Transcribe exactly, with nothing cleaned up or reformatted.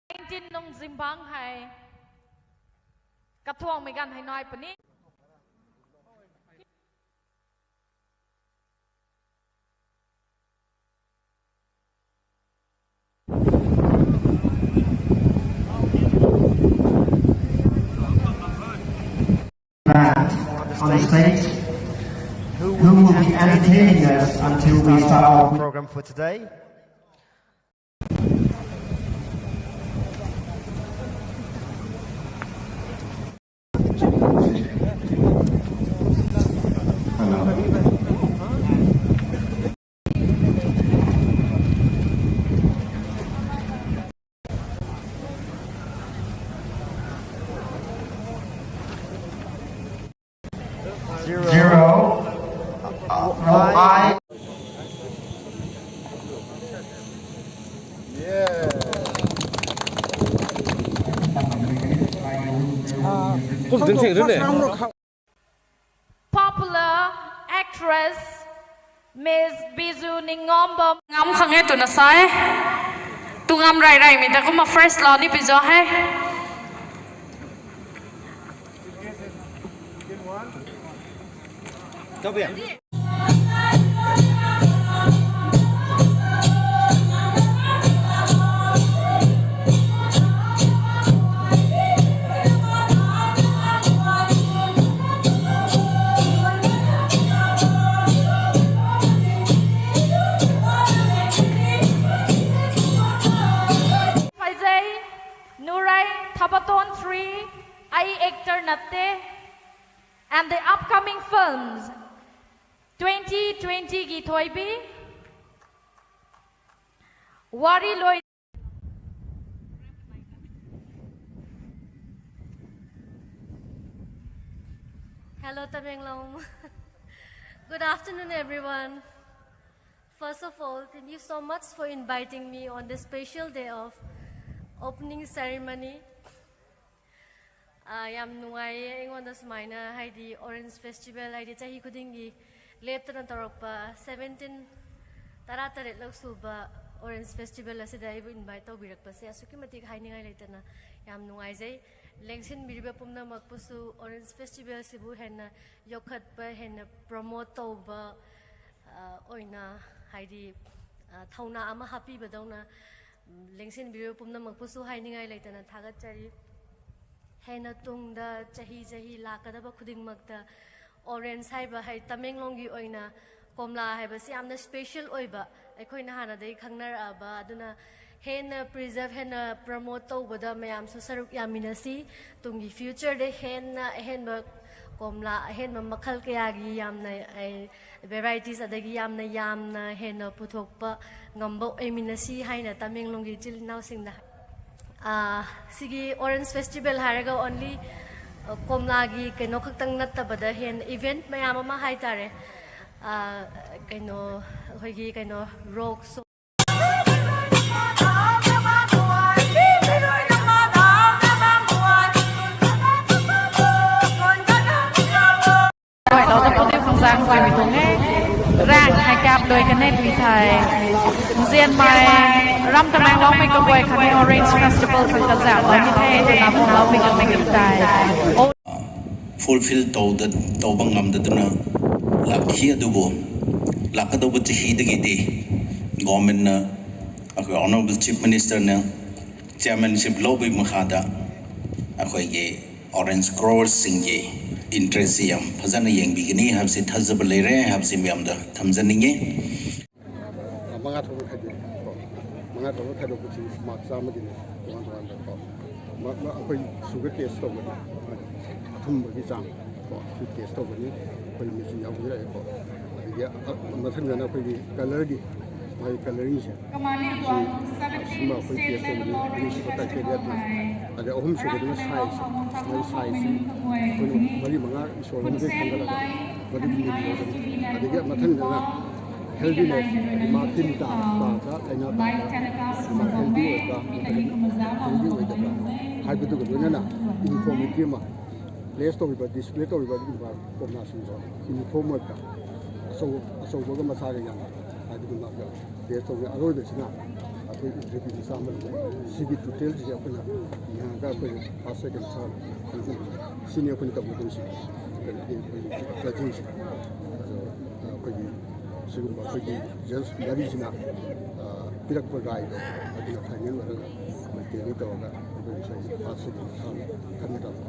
nineteen nung zimbang hai. Kathuang megan hai noi pani. Band on the stage, who will be entertaining us until we start our program for today. Zero. Zero. Uh, no, I. Kum tin thing rin ne. Popular actress Miss Biju Ningomba. Ngam khange tu na sai. Tu ngam rai rai mi ta kuma first lo ni pijo hai. Faizai, Nurai, Thabaton three, I actor natte, and the upcoming films, twenty twenty gi thoibi, Wari Loi. Hello, Tamenglong. Good afternoon, everyone. First of all, thank you so much for inviting me on this special day of opening ceremony. ꯑꯥ, ꯌꯥꯝ ꯅꯨꯡꯉꯥꯏꯌꯦ ꯑꯩꯉꯣꯟꯗ ꯁꯨꯃꯥꯏꯅ, ꯍꯥꯏꯗꯤ, Orange Festival, ꯍꯥꯏꯗꯤ, ꯆꯍꯤ ꯈꯨꯗꯤꯡꯒꯤ ꯂꯦꯞꯇꯅ ꯇꯧꯔꯛꯄ seventeen, ꯇꯔꯥꯇꯔꯦꯠꯂꯛ ꯁꯨꯕ ꯑꯣꯔꯦꯟꯖ ꯐꯦꯁꯇꯤꯚꯦꯜ ꯑꯁꯤꯗ ꯑꯩꯕꯨ ꯏꯟꯚꯥꯏꯠ ꯇꯧꯕꯤꯔꯛꯄꯁꯦ ꯑꯁꯨꯛꯀꯤ ꯃꯇꯤꯛ ꯍꯥꯏꯅꯤꯡꯉꯥꯏ ꯂꯩꯇꯅ ꯌꯥꯝ ꯅꯨꯡꯉꯥꯏꯖꯩ꯫ ꯂꯦꯡꯁꯤꯟꯕꯤꯔꯤꯕ ꯄꯨꯝꯅꯃꯛꯄꯨꯁꯨ ꯑꯣꯔꯦꯟꯖ ꯐꯦꯁꯇꯤꯚꯦꯜꯁꯤꯕꯨ ꯍꯦꯟꯅ ꯌꯣꯛꯈꯠꯄ, ꯍꯦꯟꯅ ꯄ꯭ꯔꯣꯃꯣꯠ ꯇꯧꯕ, ꯑ, ꯑꯣꯏꯅ, ꯍꯥꯏꯗꯤ, ꯑ, ꯊꯧꯅꯥ ꯑꯃ ꯍꯥꯞꯄꯤꯕꯗꯧꯅ, ꯎꯝ, ꯂꯦꯡꯁꯤꯟꯕꯤꯔꯤꯕ ꯄꯨꯝꯅꯃꯛꯄꯨꯁꯨ ꯍꯥꯏꯅꯤꯡꯉꯥꯏ ꯂꯩꯇꯅ ꯊꯥꯒꯠꯆꯔꯤ꯫ ꯍꯦꯟꯅ ꯇꯨꯡꯗ ꯆꯍꯤ ꯆꯍꯤ ꯂꯥꯛꯀꯗꯕ ꯈꯨꯗꯤꯡꯃꯛꯇ ꯑꯣꯔꯦꯟꯖ ꯍꯥꯏꯕ, ꯍꯥꯏ, ꯇꯃꯦꯡꯂꯣꯡꯒꯤ ꯑꯣꯏꯅ ꯀꯣꯝꯂꯥ ꯍꯥꯏꯕꯁꯤ ꯌꯥꯝꯅ ꯁ꯭ꯄꯦꯁꯦꯜ ꯑꯣꯏꯕ, ꯑꯩꯈꯣꯏꯅ ꯍꯥꯟꯅꯗꯒꯤ ꯈꯪꯅꯔꯛꯑꯕ, ꯑꯗꯨꯅ ꯍꯦꯟꯅ ꯄ꯭ꯔꯤꯖꯔꯚ, ꯍꯦꯟꯅ ꯄ꯭ꯔꯃꯣꯠ ꯇꯧꯕꯗ ꯃꯌꯥꯝꯁꯨ ꯁꯔꯨꯛ ꯌꯥꯃꯤꯟꯅꯁꯤ꯫ ꯇꯨꯡꯒꯤ ꯐ꯭ꯌꯨꯆꯔꯗ ꯍꯦꯟꯅ ꯑꯍꯦꯟꯕ ꯀꯣꯝꯂꯥ, ꯑꯍꯦꯟꯕ ꯃꯈꯜ ꯀꯌꯥꯒꯤ ꯌꯥꯝꯅ, ꯑꯩ, ꯚꯦꯔꯥꯏꯇꯤꯁ, ꯑꯗꯒꯤ ꯌꯥꯝꯅ, ꯌꯥꯝꯅ ꯍꯦꯟꯅ ꯄꯨꯊꯣꯛꯄ ꯉꯝꯕ ꯑꯣꯏꯃꯤꯟꯅꯁꯤ ꯍꯥꯏꯅ ꯇꯃꯦꯡꯂꯣꯡꯒꯤ ꯏꯆꯤꯜ ꯏꯅꯥꯎꯁꯤꯡꯗ, ꯑꯥ, ꯁꯤꯒꯤ ꯑꯣꯔꯦꯟꯖ ꯐꯦꯁꯇꯤꯚꯦꯜ ꯍꯥꯏꯔꯒ ꯑꯣꯟꯂꯤ, ꯑ, ꯀꯣꯝꯂꯥꯒꯤ ꯀꯩꯅꯣ ꯈꯛꯇꯪ ꯅꯠꯇꯕꯗ ꯍꯦꯟꯅ ꯏꯚꯦꯟꯠ ꯃꯌꯥꯝ ꯑꯃ ꯍꯥꯏꯇꯥꯔꯦ꯫ ꯑꯥ, ꯀꯩꯅꯣ, ꯑꯩꯈꯣꯏꯒꯤ ꯀꯩꯅꯣ, ꯔꯣꯛ ꯁꯣ꯫ ꯂꯣꯏ ꯂꯧꯗ ꯄꯨꯗꯤ ꯈꯣꯡꯖꯥꯡ ꯀꯣꯏ ꯃꯤ ꯇꯣꯡꯉꯦ꯫ ꯔꯥꯡ ꯍꯥꯏ ꯀꯥꯞ ꯂꯣꯏ ꯀꯅꯦ ꯄꯤ ꯊꯥꯏ꯫ ꯖꯦꯟ ꯃꯥꯏ ꯔꯝ ꯇꯃꯦꯡ ꯂꯧꯃꯩ ꯀ ꯀꯣꯏ ꯈꯅꯤ ꯑꯣꯔꯦꯟꯖ ꯐꯦꯁꯇꯤꯚꯦꯜ ꯈ ꯀꯖꯥ ꯂꯣꯏ ꯃꯤ ꯊꯥꯏ ꯑꯗꯨꯅ ꯈꯣꯡ ꯂꯧꯃꯩ ꯀ ꯃꯤ ꯇꯥꯏ꯫ ꯐꯨꯜꯐꯤꯜ ꯇꯧꯗ-, ꯇꯧꯕ ꯉꯝꯗꯗꯨꯅ ꯂꯥꯛꯈꯤ꯫ ꯑꯗꯨꯕꯨ ꯂꯥꯛꯀꯗꯧꯕ ꯆꯍꯤꯗꯒꯤꯗꯤ ꯒꯣꯔꯃꯦꯟꯅ, ꯑꯩꯈꯣꯏ ꯑꯣꯅꯔꯦꯕꯜ ꯆꯤꯐ ꯃꯤꯅꯤꯁꯇꯔꯅ ꯆꯤꯌꯥꯔꯃꯦꯟꯁꯤꯞ ꯂꯧꯕꯒꯤ ꯃꯈꯥꯗ ꯑꯩꯈꯣꯏꯒꯤ ꯑꯣꯔꯦꯟꯖ ꯒ꯭ꯔꯣꯋꯔꯁꯤꯡꯒꯤ ꯏꯟꯇꯔꯦꯁꯁꯤ ꯌꯥꯝ ꯐꯖꯅ ꯌꯦꯡꯕꯤꯒꯅꯤ ꯍꯥꯏꯕꯁꯤ ꯊꯥꯖꯕ ꯂꯩꯔꯦ ꯍꯥꯏꯕꯁꯤ ꯃꯌꯥꯝꯗ ꯊꯝꯖꯅꯤꯡꯉꯤ꯫ ꯃꯉꯥ ꯇꯔꯨꯛ ꯈꯥꯏꯗꯣꯛꯑꯦ ꯀꯣ꯫ ꯃꯉꯥ ꯇꯔꯨꯛ ꯈꯥꯏꯗꯣꯛꯄꯁꯤ ꯃꯥꯔꯛ ꯆꯥꯝꯃꯒꯤꯅꯦ ꯇꯣꯉꯥꯟ ꯇꯣꯉꯥꯟꯕ ꯀꯣ꯫ ꯃ-, ꯃ-, ꯑꯩꯈꯣꯏ ꯁꯨꯒꯔ ꯇꯦꯁ ꯇꯧꯒꯅꯤ꯫ ꯑꯊꯨꯝꯕꯒꯤ ꯆꯥꯡ ꯀꯣ, ꯁꯤ ꯇꯦꯁ ꯇꯧꯒꯅꯤ꯫ ꯑꯩꯈꯣꯏ ꯃꯦꯆꯤꯟ ꯌꯥꯎꯖꯔꯛꯑꯦꯀꯣ꯫ ꯑꯗꯒꯤ ꯑ-, ꯃꯊꯪꯗꯅ ꯑꯩꯈꯣꯏꯒꯤ ꯀꯂꯔꯒꯤ, ꯃꯥꯒꯤ ꯀꯂꯔꯤꯡꯁꯦ꯫ ꯁꯤ, ꯁꯤꯃ ꯑꯩꯈꯣꯏ ꯇꯦꯁ ꯇꯧꯒꯅꯤ꯫ ꯑꯅꯤꯁꯨꯕ ꯀ꯭ꯔꯥꯏꯇꯦꯔꯤꯌꯥꯗꯨ꯫ ꯑꯗꯩ ꯑꯍꯨꯝꯁꯨꯕꯗꯨꯅ ꯁꯥꯏꯖ꯫ ꯃꯥꯒꯤ ꯁꯥꯏꯖꯁꯤ ꯑꯩꯈꯣꯏꯅ ꯃꯔꯤ ꯃꯉꯥ ꯏꯁꯣꯔ ꯑꯃꯗꯒꯤ ꯈꯟꯒꯠꯂꯒ ꯃꯗꯨꯒꯤ ꯃꯤꯡ ꯂꯧꯒꯅꯤ꯫ ꯑꯗꯒꯤ ꯃꯊꯪꯗꯅ ꯍꯦꯜꯗꯤꯅꯦꯁ, ꯍꯥꯏꯗꯤ ꯃꯥ ꯇꯤꯟ ꯇꯥꯕ, ꯇꯥꯕ꯭ꯔꯥ, ꯂꯥꯏꯅꯥ ꯇꯥꯕ꯭ꯔꯥ, ꯃꯥ ꯍꯦꯜꯗꯤ ꯑꯣꯏꯕ꯭ꯔꯥ ꯅꯠꯇ꯭ꯔꯒ ꯍꯦꯜꯗꯤ ꯑꯣꯏꯗꯕ꯭ꯔꯥ ꯍꯥꯏꯕꯗꯨꯒ ꯂꯣꯏꯅꯅ ꯌꯨꯅꯤꯐꯣꯔꯃꯤꯇꯤ ꯑꯃ, ꯄ꯭ꯂꯦꯁ ꯇꯧꯔꯤꯕ, ꯗꯤꯁꯄ꯭ꯂꯦ ꯇꯧꯔꯤꯕ ꯑꯗꯨꯒꯨꯝꯕ ꯀꯣꯝꯂꯥꯁꯤꯡꯗꯣ ꯌꯨꯅꯤꯐꯣꯔꯝ ꯑꯣꯏꯕ꯭ꯔꯥ, ꯑꯆꯧ-, ꯑꯆꯧꯕꯒ ꯃꯆꯥꯒ ꯌꯥꯝꯕ ꯍꯥꯏꯕꯗꯨꯃ ꯌꯥꯎꯏ꯫ ꯇꯦꯁ ꯇꯧꯕꯒꯤ ꯑꯔꯣꯏꯕꯁꯤꯅ ꯑꯩꯈꯣꯏ ꯏꯟꯇꯔꯚ꯭ꯌꯨ ꯃꯆꯥ ꯑꯃ ꯂꯩ꯫ ꯁꯤꯒꯤ ꯗꯤꯇꯦꯜꯁꯤꯡꯁꯦ ꯑꯩꯈꯣꯏꯅ ꯌꯦꯡꯉꯒ ꯑꯩꯈꯣꯏ ꯐꯥꯔꯁ, ꯁꯦꯀꯦꯟ, ꯊꯥꯔꯠ, ꯁꯤꯅꯤ ꯑꯩꯈꯣꯏꯅ ꯇꯧꯒꯗꯣꯏꯁꯦ꯫ ꯀꯩꯅꯣꯒꯤ ꯑꯩꯈꯣꯏꯒꯤ ꯖꯖꯤꯡꯁꯦ꯫ ꯑꯗꯣ ꯑꯩꯈꯣꯏꯒꯤ ꯁꯤꯒꯨꯝꯕ ꯑꯩꯈꯣꯏꯒꯤ ꯖꯖ ꯃꯔꯤꯁꯤꯅ ꯄꯤꯔꯛꯄ ꯔꯥꯏꯗꯣ ꯑꯗꯨꯅ ꯐꯥꯏꯅꯦꯜ ꯑꯣꯏꯔꯒ ꯑꯩꯈꯣꯏ ꯇꯦꯂꯤ ꯇꯧꯔꯒ ꯑꯩꯈꯣꯏ ꯉꯁꯥꯏꯒꯤ ꯐꯥꯔꯁ, ꯁꯦꯀꯦꯟ, ꯊꯥꯔꯠ ꯈꯟꯒꯗꯕ꯫